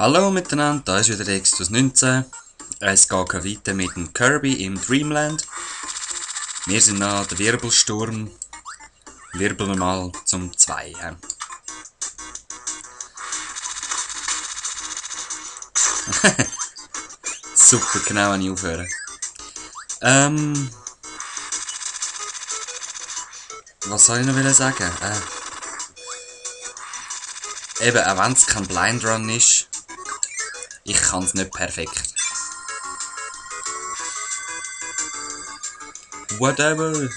Hallo miteinander, da ist wieder der Extus 19. Es geht weiter mit dem Kirby im Dreamland. Wir sind nach der Wirbelsturm. Wirbeln wir mal zum 2. Super, genau, wenn ich aufhöre. Was soll ich noch sagen? Eben, auch wenn es kein Blind Run ist, ich kann es nicht perfekt. Whatever.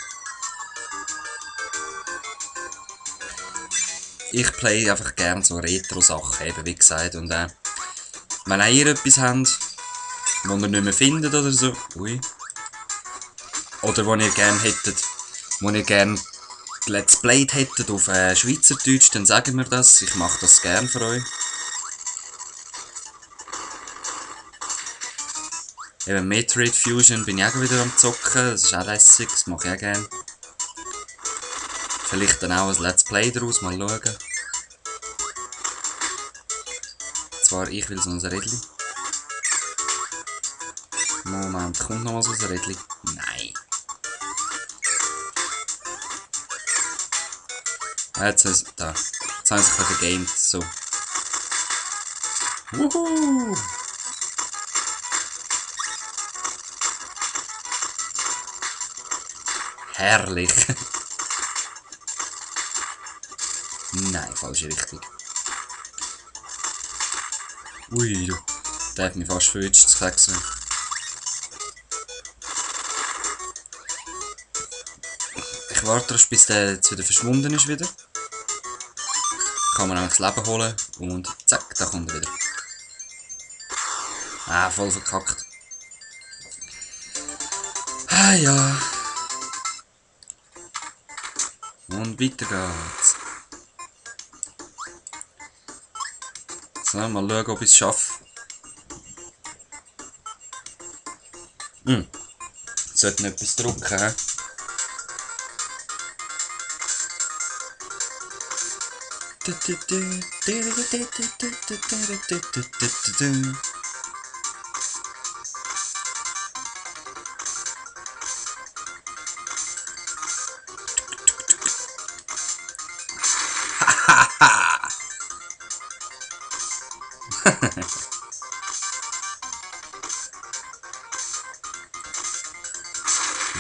Ich play einfach gerne so Retro-Sachen, eben wie gesagt. Und wenn auch ihr etwas habt, wo ihr nicht mehr findet oder so, oder wo ihr gerne hättet, wo ihr gerne Let's Played hättet auf Schweizerdeutsch, dann sagen wir das. Ich mache das gerne für euch. Eben Metroid Fusion bin ich auch wieder am Zocken, das ist auch lässig, das mache ich auch gerne. Vielleicht dann auch ein Let's Play daraus, mal schauen. Zwar, ich will so ein Rädchen. Moment, kommt noch mal so ein Rädchen? Nein. Jetzt ist da. Jetzt haben sie sich vergamed. So. Wuhu! Herrlich. Nein, falsche Richtung. Ui, du. Der hat mich fast verwünscht, das sag's mir. Ich warte erst, bis der jetzt wieder verschwunden ist wieder. Kann man auch das Leben holen und zack, da kommt er wieder. Ah, voll verkackt. Ah ja. Und weiter geht's. So, mal schauen, ob ich es schaffe. Sollte etwas drucken, he?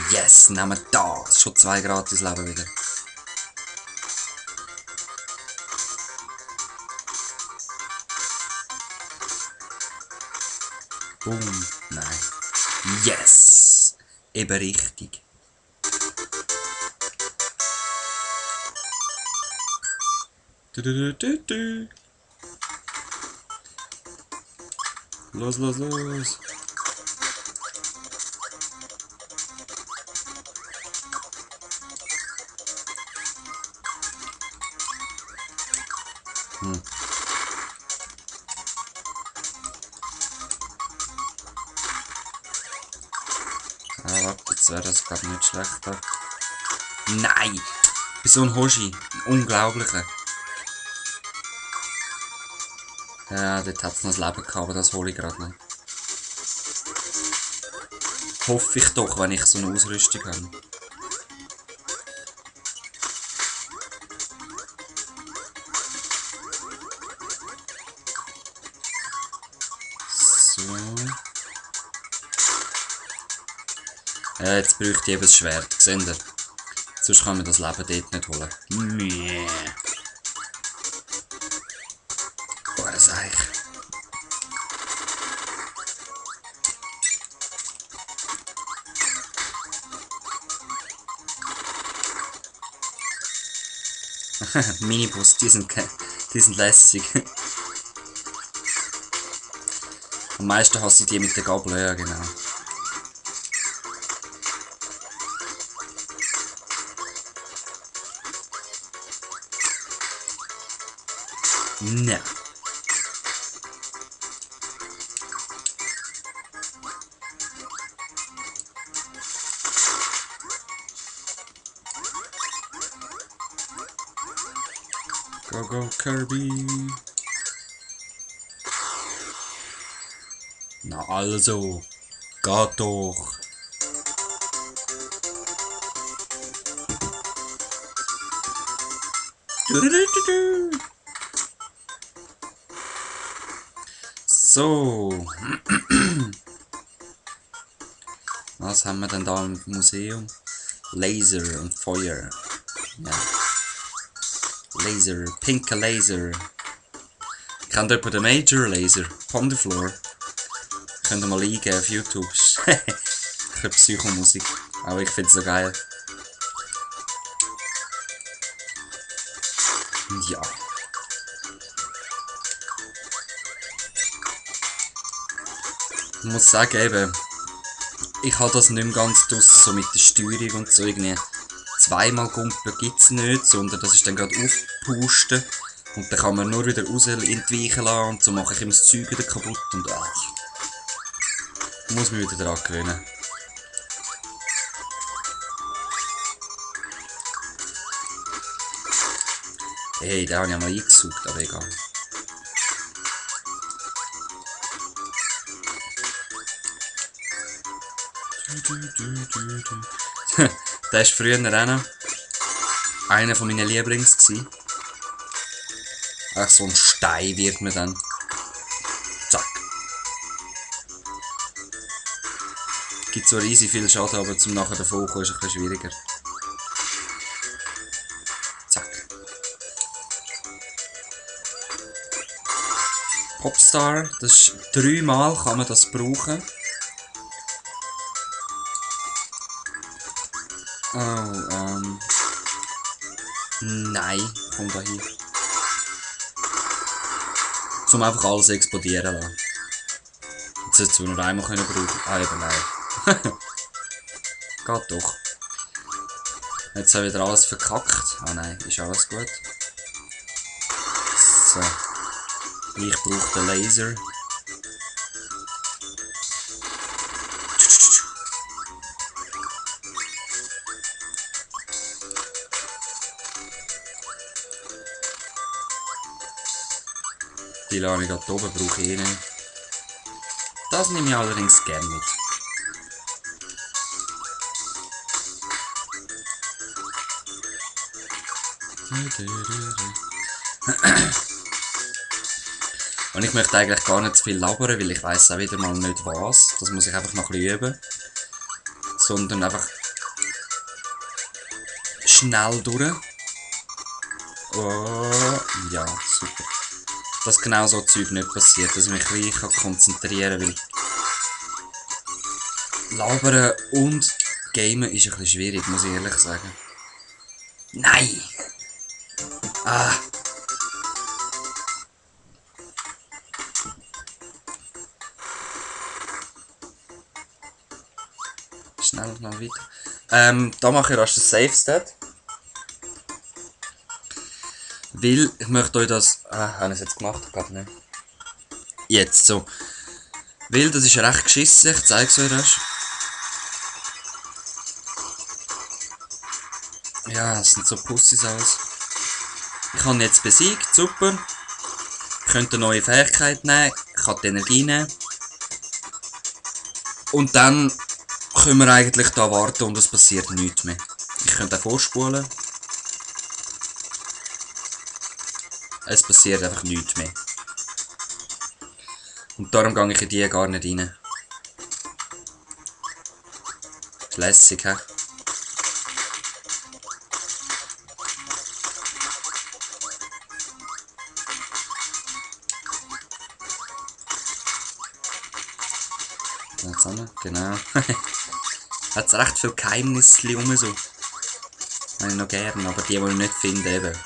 Yes, nehmen wir das. Schon 2 gratis Leben wieder. Boom. Nein. Yes. Eben richtig. Los, los, los. Ah, warte, jetzt wäre das gerade nicht schlechter. Nein! Ich bin so ein Hoshi. Unglaublicher. Ja, dort hat es noch das Leben gehabt, aber das hole ich gerade nicht. Hoffe ich doch, wenn ich so eine Ausrüstung habe. So. Ja, jetzt bräuchte ich eben das Schwert. Seht ihr? Sonst kann man das Leben dort nicht holen. Nee. Boah, das Eich. Miniboss, die sind lässig. Am meisten hasse ich die mit der Gabel, ja genau. Nein. Go, go, Kirby. Na also, geht doch. So. Was haben wir denn da im Museum? Laser und Feuer. Ja. Laser, pinker Laser. Kennt jemand den Major Laser? Pon the Floor. Könnt ihr mal eingeben auf YouTube. Ich Psychomusik. Aber ich finde es so geil. Ja. Ich muss sagen, eben, ich habe das nicht mehr ganz draus, so mit der Steuerung und so irgendwie. Zweimal Gumpen gibt es nicht, sondern das ist dann gerade aufpusten. Und dann kann man nur wieder raus entweichen lassen und so mache ich immer das Zeug wieder kaputt und ich muss mich wieder daran gewöhnen. Hey, den habe ich einmal eingesaugt, aber egal. Der war früher auch einer von meinen Lieblings. Ach, so ein Stein wird mir dann. Zack. Gibt zwar easy viel Schaden, aber zum nachher davon kommen ist ein bisschen schwieriger. Zack. Popstar, das ist 3-mal kann man das brauchen. Oh, nein, komm da hin. Zum einfach alles explodieren lassen. Jetzt hättest du nur einmal können brauchen. Ah, eben nein. Geht doch. Jetzt habe ich wieder alles verkackt. Ah nein, ist alles gut. So. Ich brauche den Laser. Die lasse ich gerade oben, brauche ich nicht. Das nehme ich allerdings gerne mit. Und ich möchte eigentlich gar nicht zu viel labern, weil ich weiss auch wieder mal nicht was. Das muss ich einfach noch ein bisschen üben. Sondern einfach schnell durch. Oh, ja, super. Dass genau so Zeug nicht passiert, dass ich mich gleich konzentrieren kann, weil labern und gamen ist ein bisschen schwierig, muss ich ehrlich sagen. Nein! Ah! Schnell noch weiter. Da mache ich erst das Safe Stat. Weil ich möchte euch das. Habe ich es jetzt gemacht? Gerade nicht. Jetzt so. Weil das ist recht geschissen, ich zeige es euch erst. Ja, es sind so Pussys alles. Ich habe ihn jetzt besiegt, super. Ich könnte eine neue Fähigkeit nehmen, ich kann die Energie nehmen. Und dann können wir eigentlich da warten und es passiert nichts mehr. Ich könnte auch vorspulen. Es passiert einfach nichts mehr. Und darum gehe ich in die gar nicht rein. Ist lässig, hä? Genau. Hat recht viel Geheimnisse rum so. Habe ich noch gern, aber die ich nicht finde, eben,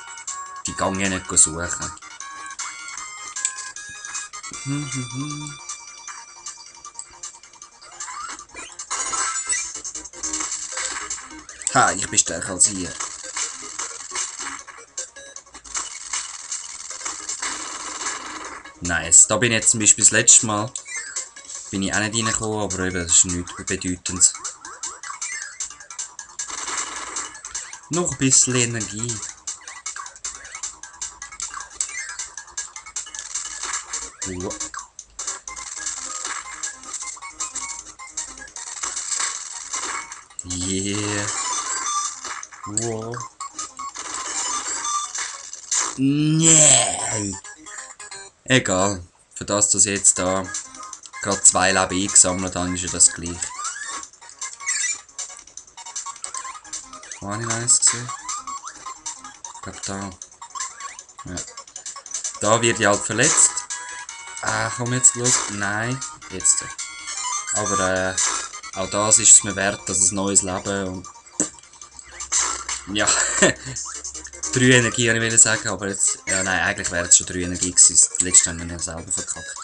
die gehe ich nicht suchen. Ha, ich bin stärker als ihr. Nice. Da bin ich jetzt zum Beispiel das letzte Mal. Bin ich auch nicht reingekommen, aber eben, das ist nichts Bedeutendes. Noch ein bisschen Energie. Yeah. Wow. Nee. Egal. Für das, dass ich jetzt da gerade 2 Leben eingesammelt habe, ist ja das gleich. Wo habe ich eins gesehen? Ich glaube da. Ja. Da wird ich halt verletzt. Komm jetzt los. Nein. Jetzt. Aber auch das ist es mir wert, dass es neues Leben und ja. 3 Energie wollte ich sagen, aber jetzt. Ja nein, eigentlich wäre es schon 3 Energie gewesen. Das letzte haben wir ja selber verkackt.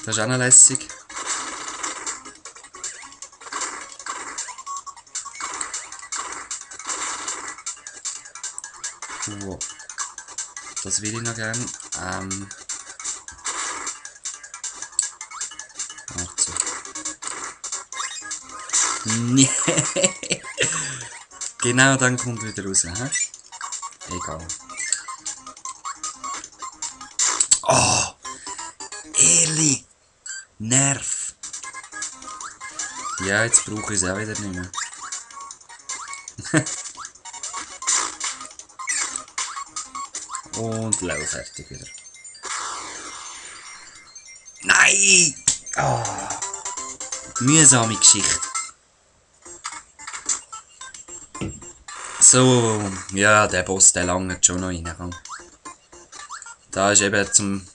Das ist auch noch lässig. Wow. Das will ich noch gerne. Warte. Nee. Genau dann kommt wieder raus, hä? Egal. Oh! Ehrlich! Nerv! Ja, jetzt brauche ich es auch wieder nicht mehr. Und lau fertig wieder. Nein! Oh. Mühsame Geschichte. So, ja, der Boss, der langt schon noch rein. Da ist eben zum...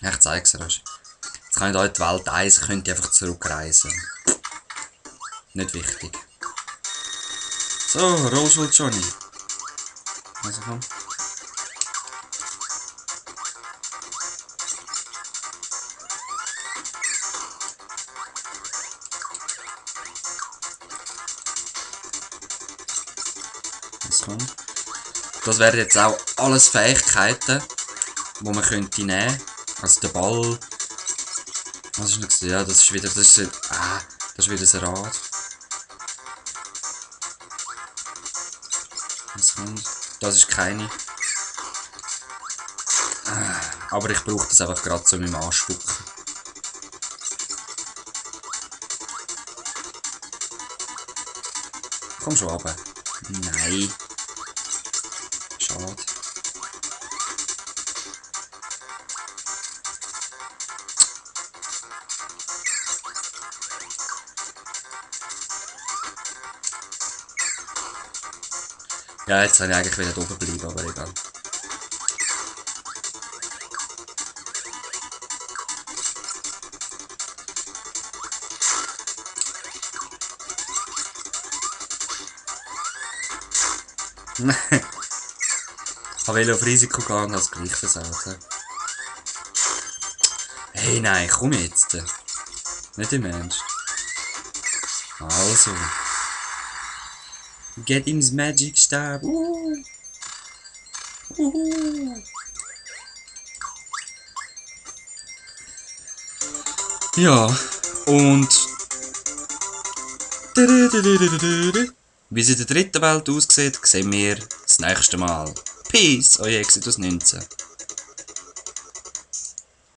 Ich zeig's dir. Jetzt kann ich hier in die Welt 1, könnt ihr einfach zurückreisen. Nicht wichtig. So, Rollstuhl Johnny. Also komm. Das wären jetzt auch alles Fähigkeiten, die man könnte nehmen. Also der Ball. Was ist noch? Ja, das ist wieder. Das ist wieder ein Rad. Das ist keine. Aber ich brauche das einfach gerade zu meinem Anspucken. Komm schon runter. Nein. Schade. Ja, jetzt soll ich eigentlich wieder oben bleiben, aber egal. Ich wollte auf Risiko gehen und habe es gleich versaut. Hey, nein, komm jetzt. Nicht im Ernst. Also. Get him's Magic Stab. Ja, und wie sie in der dritten Welt aussieht, sehen wir das nächste Mal. Peace, euer Exodus 19.